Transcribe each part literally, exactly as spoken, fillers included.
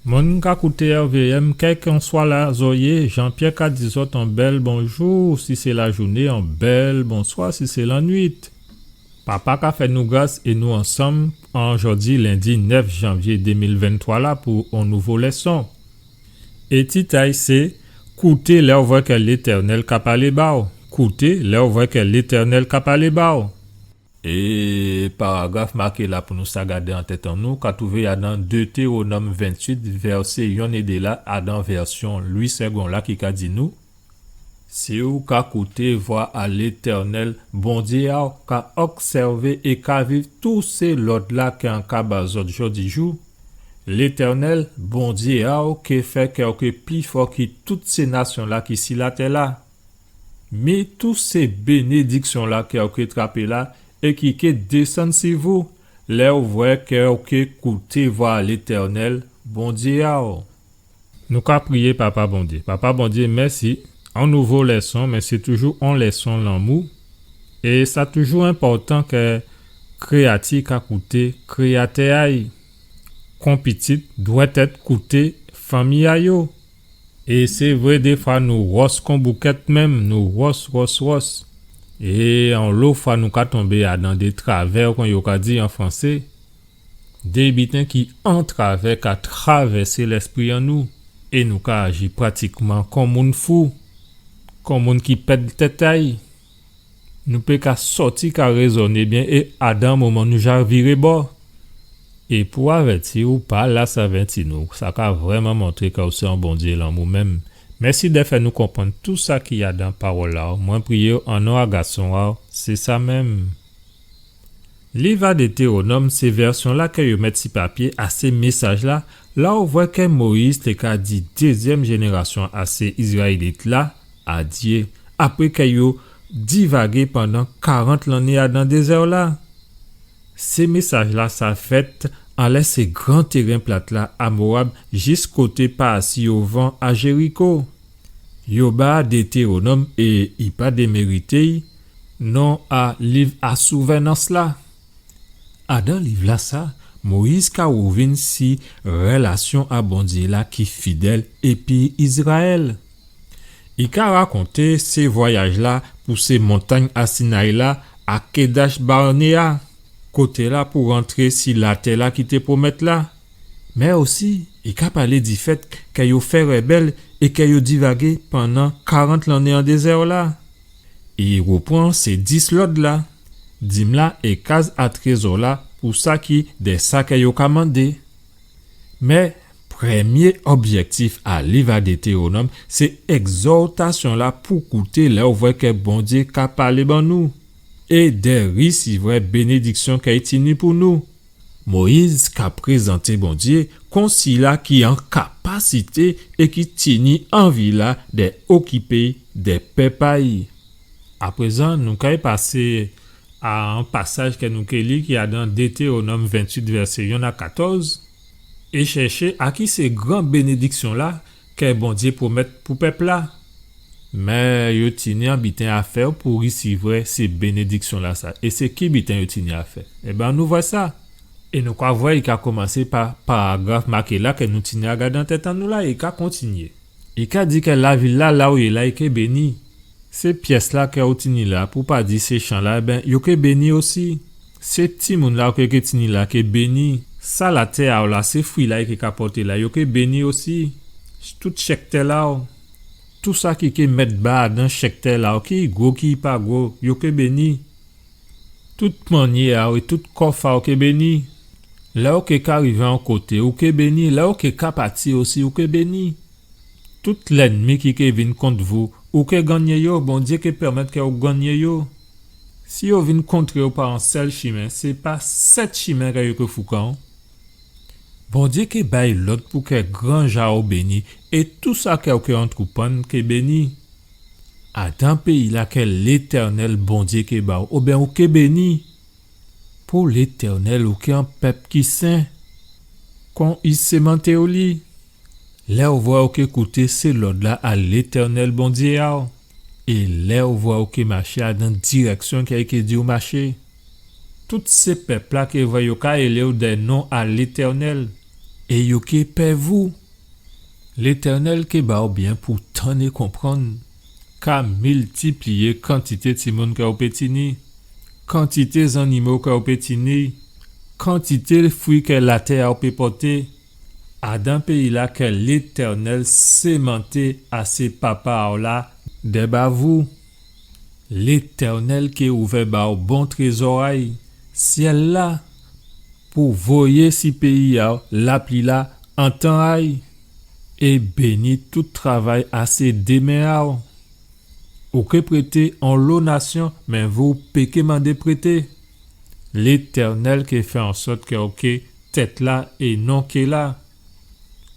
Moun ka kouté R V M, kèlkanswa la zòt yé, Jean-Pierre ka di zòt on bèl bonjou si sé lajouné, on bèl bonswa si sé lannuit. Papa ka fè nou gras é nou ansanm an jòdi lendi nèf janvyé dé mil venntwa la pou on nouvo lèson. É tit a'y sé, Kouté lè ou vwè kè Létènèl ka palé ba'w. Kouté lè ou vwè kè Létènèl ka palé ba'w. É paragraf maké la pou nou sa gadé an tèt an nou, ka twouvé adan Détéwonòm venntuit, vèsé yonn é dé la, adan vèsyon Louis Segond la ki ka di nou, Si ou ka kouté vwa a Létènèl, Bondyé a'w, ka obsèvé é ka viv tout sé lòd la kè an ka ba zòt jòdijou, Létènèl, Bondyé a'w, ké fè kè ou ké pli fò ki tout sé nasyon la ki si latè la. Mi tout sé bénédiksyon la kè ou ké trapé la é ki ké désann si vou, lè ou vwè kè ou ké kouté vwa a Létènèl, Bondyé a'w. Nou ka priyé Papa Bondyé. Papa Bondyé, mèsi. On nouvo lèson, mé sé toujou on lèson lanmou. É sa toujou enpòtan kè kréyati ka kouté Kréyatè a'y. Kon pitit dwèt èt kouté fanmi a yo. É sé vré, défwa nou wòs kon boukèt menm, nou wòs, wòs, wòs. É onlo fwa nou ka tonbé adan dé travè, kon yo ka di an fransé. Dé biten ki an travè ka travèsé lèspri an nou, é nou ka aji pratikman kon moun fou, kon moun ki pèd tèt a'y. Nou pé ka sòti ka rézoné byen é adan moman nou ja viré bò. É pou avèti ou pa la sa avèti nou, sa ka vrèman montré kè ou sé on Bondyé lanmou menm. Mèsi dè fè nou konprann tou sa ki adan pawòl la. Mwen priyé an non a gason a'w, sé sa menm. Liv a Détéwonòm sé vèsyon la kè yo mèt si papyé a sé mésaj la, la ou vwè kè Moyiz té ka di dézyèm jénérasyon a sé Izraélit la adyé, apré kè yo divagé pandan karant lanné adan dézè la. Sé mésaj la sa fèt anlè sé gran téren plat la a Mowab jis koté pa asi ovan a Jériko. Yo ba Détéwonòm é i pa démérité'y, non a liv a souvènans la. Adan liv la sa, Moyiz ka wouvin si rèlasyon a Bondyé la ki fidèl épi Izrayèl. I ka rakonté sé vwayaj la pou sé montangn a Sinayi la a Kédach Barnéa, koté la pou rantré si latè la ki té pwomèt la. Mé osi, i ka palé difèt kè yo fè rèbèl é kè yo divagé pandan karant lanné an dézè la. I rèpran sé dis lòd la, dim la é kaz a trézò la pou sa ki dè sa kè yo ka mandé. Mé prèmyé objèktif a liv a Détéwonòm sé ègzòtasyon la pou kouté lè ou vwè kè Bondyé ka palé ban nou, é dè risivrè bénédiksyon kè i tini pou nou. Moyiz ka prézanté Bondyé kon sila ki an kapasité é ki tini anvi la dè okipé dè pèp a'y. Aprézan, nou kay pasé a on pasaj kè nou ké li ki adan Détéwonòm venntuit, vèsé yonn a katòz, é chèché a ki sé gran bénédiksyon la kè Bondyé pwomèt pou pèp la. Mé yo tini on biten a fè pou risivrè sé bénédiksyon la sa. É sé ki biten yo tini a fè? Ében, nou vwè sa. É nou ka vwè i ka komansé pa paragraf maké la kè nou tini a gadé an tèt an nou la, é i ka kontinyé. I ka di kè lavil la, la ou yé la, i ké béni. Sé pyès la kè ou tini la, pou pa di sé chan la, ében, yo ké béni osi. Sé timoun la ou ké, ké tini la ké béni. Sa latè a'w la, sé fwi la i ké ka pòté la, yo ké béni osi. Tout chèktè la, tou sa ki ké mèt ba adan chèktè la, ki gwo, ki pa gwo, yo ké béni. Tout pannyé a'w é tout kòf a'w ké béni. Lè ou ké ka rivé on koté, ou ké béni. Lè ou ké ka pati osi, ou ké béni. Tout lènmi ki ké vin kont vou, ou ké gannyé yo, Bondyé ké pèmèt kè ou gannyé yo. Si yo vin kontré'w pa on sèl chimen, sé pa sèt chimen kè yo ké foukan'w. Bondyé ké bay lòd pou kè granj a'w béni, é tou sa kè ou ké antrèprann ké béni. Adan péyi la kè Létènèl Bondyé ké ba'w, oben ou ké béni. Pou Létènèl, ou ké on pèp ki sen, kon i sémanté'w li. Lè ou vwè ou ké kouté sé lòd la a Létènèl Bondyé a'w, é lè ou vwè ou ké maché adan dirèksyon kè i ké di'w maché. Tout sé pèp la ké vwè yo ka élé'w dè non a Létènèl. É yo ké pè vou. Létènèl ké ba ou byen pou tann é konprann, ka miltipliyé kantité timoun kè ou pé tini, kantité zannimo kè ou pé tini, kantité fwi kè latè a ou pé pòté, adan péyi-la kè Létènèl sémanté a sé papa a ou la dè ba vou. Létènèl ké ouvè ba ou bon trézò a-y, syèl-la, pou voyé si péyi a-w lapli-la an tan a-y, é béni tout travay a sé dé men a-w. Ou ké prété onlo nasyon, mé vou pé ké mandé prété. Létènèl ké fè an sòt kè ou ké tèt-la é non ké-la.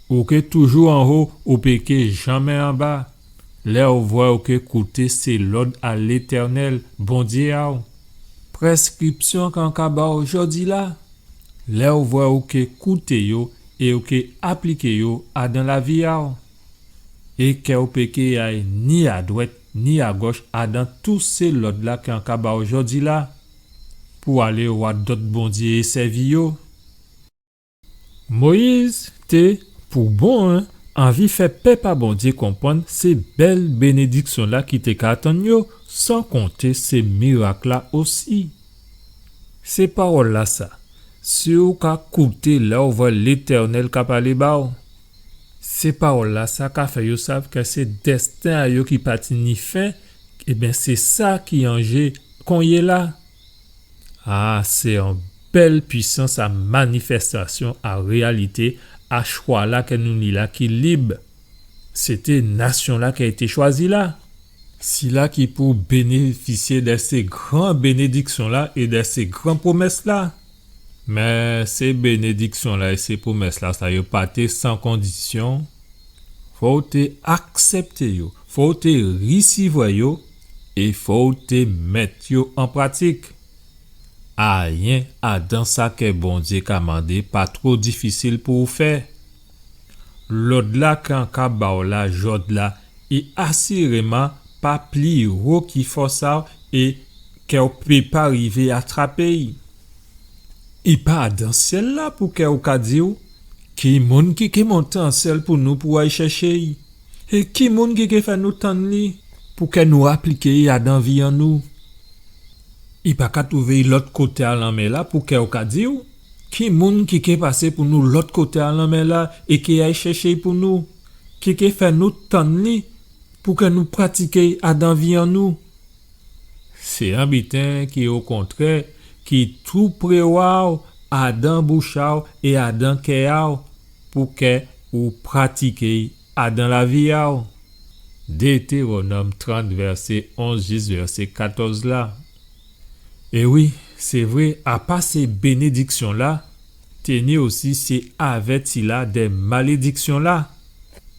Ou ké toujou anho, ou pé ké janmé anba. Lè ou vwè ou ké kouté sé lòd a Létènèl, Bondyé a-w. Prèskripsyon kè an ka ba-w jòdi-la. Lè ou vwè ou ké kouté yo é ou ké apliké yo adan lavi a-w. É kè ou pé ké ay ni adwèt ni agòch adan tout sé lòd-la kè an ka ba-w jòdi-la, pou alé owa dòt bondyé é sèvi yo. Moyiz té, pou bon, en, anvi fè pèp a Bondyé konprann sé bèl bénédiksyon-la ki té ka atann yo, san konté sé mirak-la osi. Sé pawòl-lasa, si ou ka kouté lè ou vwè Létènèl ka palé ba-w, sé pawòl-lasa ka fè yo sav kè sé dèsten a yo ki pa tini fen, ében, sé sa ki an jé konyéla. A, sé on bèl pwisans a manifèstasyon a réyalité a chwa-la kè nou ni la ki lib. Sé té nasyon-la ki été chwazi la. Sila ki pou bénéfisyé dè sé gran bénédiksyon-la é dè sé gran pwomès-la. Mé sé bénédiksyon-la é sé pwomès-la, sa yo pa té san kondisyon. Fò ou té aksèpté yo, fò ou té risivwè yo, é fò ou té mèt yo an pratik. Ayen adan sa kè Bondyé ka mandé pa two difisil pou ou fè. Lòd-la kè an ka ba-w la jòdla, i asiréman pa pli wo ki fòs a-w é kè ou pé pa rivé atrapé-y. I pa adan syèl-la pou kè ou ka di-w, ki moun ki ké monté an syèl pou nou pou ay chèché-y? É ki moun ki ké fè nou tann li pou kè nou apliké-y adan vi an nou? I pa ka twouvé-y lòt koté a lanmè-la pou kè ou ka di-w, ki moun ki ké pasé pou nou lòt koté a lanmè-la é ké ay chèché-y pou nou, ki ké fè nou tann li pou kè nou pratiké-y adan vi an nou? Sé on biten ki okontrè, ki tou pré a-w, adan bouch a-w é adan kè a-w, pou kè ou pratiké-y adan lavi a-w. Détéwonòm trant, vèsé onz jis vèsé katòz la. É wi, sé vré, apa sé bénédiksyon-la, té ni osi sé avèti-la dè malédiksyon-la,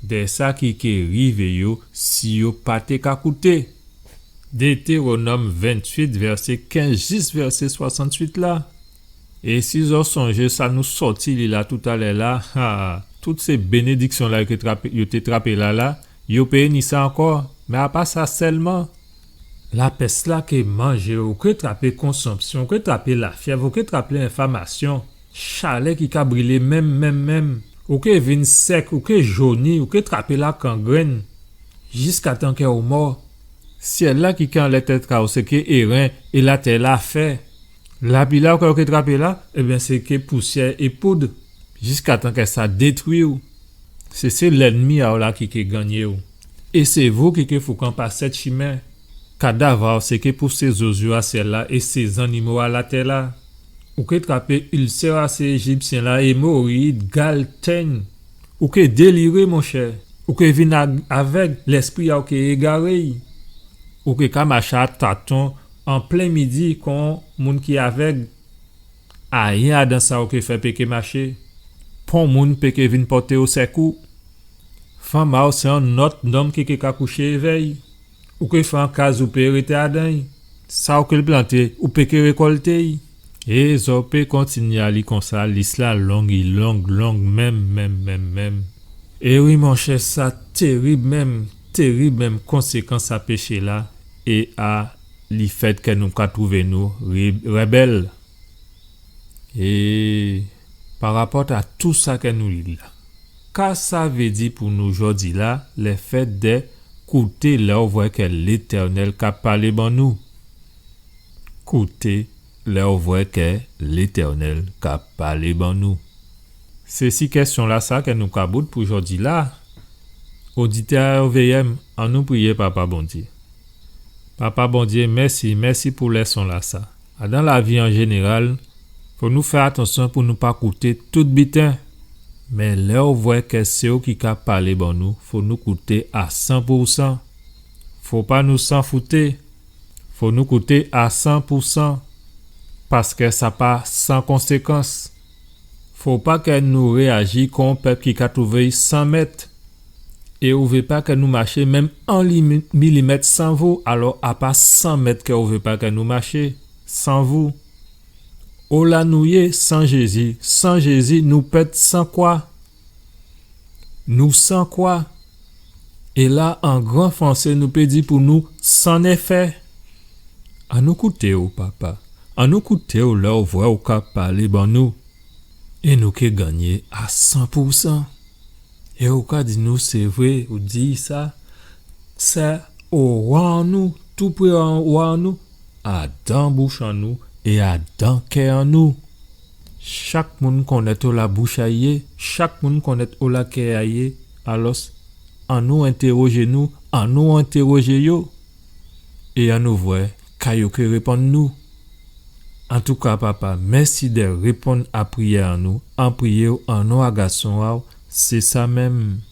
dè sa ki ké rivé yo si yo pa té ka kouté. Détéwonòm venntuit, vèsé kenz jis vèsé swasantuit la. É si zò sonjé sa nou sòti li la toutalè la, ha, tout sé bénédiksyon-la yo ké trapé, yo té trapé la la, yo pé ni sa ankò. Mé apa sa sèlman, lapès-la ké manjé-w, ou ké trapé konsanpsyon, ou ké trapé lafyèv, ou ké trapé enflamasyon, chalè ki ka brilé menm, menm, menm. Ou ké vin sèk, ou ké joni, ou ké trapé lakangrenn, jiskatan kè ou mò. Syèl-la ki ké anlè tèt a-w, sé ké éren, é latè-la fè. Lapli-la ou ké trapé la, ében, sé ké pousyè é poud, jiskatan kè sa détwi-w. Sé, sé lènmi a-w la ki ké gannyé-w. É sé vou ki ké foukan pa sèt chimen. Kadav a-w sé ké pou sé zozyo a syèl-la é sé zannimo a latè-la. Ou ké trapé ilsè a sé Éjipsyen-la, émowoyid, gal, tègn. Ou ké déliré, monchè. Ou ké vin a-, avèg, lèspri a-w ké égaré. Ou ké ka maché a taton an plen midi kon moun ki avèg. Ayen adan sa ou ké fè pé ké maché. Pon moun pé ké vin pòté-w sèkou. Fanm a-w sé on nòt nonm ki ké ka kouché évè-y. Ou ké fè on kaz, ou pé rété adan-y. Sa ou ké planté, ou pé ké rékòlté-y. É zò pé kontinyé a li konsa, lis-la long, i long, long menm, menm, menm, menm. É wi, monchè, sa térib menm, térib menm konsékans a péché-la é a lèfèt kè nou ka twouvé nou ré-, rèbèl. É parapòt a tou sa kè nou li la. Ka sa vé di pou nou jòdi-la, lèfèt dè kouté lè ou vwè kè Létènèl ka palé ban nou? Kouté lè ou vwè kè Létènèl ka palé ban nou. Sé si kèsyon-lasa kè nou ka bout pou jòdi-la. Oditè a R V M, annou priyé Papa Bondyé. Papa Bondyé, mèsi, mèsi pou lèson-lasa. Adan lavi an jénéral, fò nou fè atansyon pou nou pa kouté tout biten. Mé lè ou vwè kè sé ou ki ka palé ban nou, fò nou kouté a san pou san. Fò pa nou sanfouté. Fò nou kouté a san pou san, paskè sa pa san konsékans. Fò pa kè nou réyaji kon on pèp ki ka twouvé-y san mèt. É ou vé pa kè nou maché menm on limi-, milimèt san vou, alò a pa san mèt kè ou vé pa kè nou maché san vou. Ola nou yé san Jézi? San Jézi, nou pèd san kwa. Nou san kwa. É la, an gran fransé, nou pé di pou nou, san nèfè. Annou kouté-w, Papa. Annou kouté-w lè ou vwè ou ka palé ban nou. É nou ké gannyé a san pou san. É ou ka di nou, sé vré, ou di sa, sa owa an nou, toupré owa an nou, adan bouch an nou é adan kè an nou. Chak moun konnèt ola bouch a-y yé, chak moun konnèt ola kè a-y yé, alòs, annou entèwojé nou, annou entèwojé yo. É annou vwè ka yo ké réponn nou. Antouka, Papa, mèsi dè réponn a priyè an nou. An priyé-w an non a Gason a-w, sé sa menm.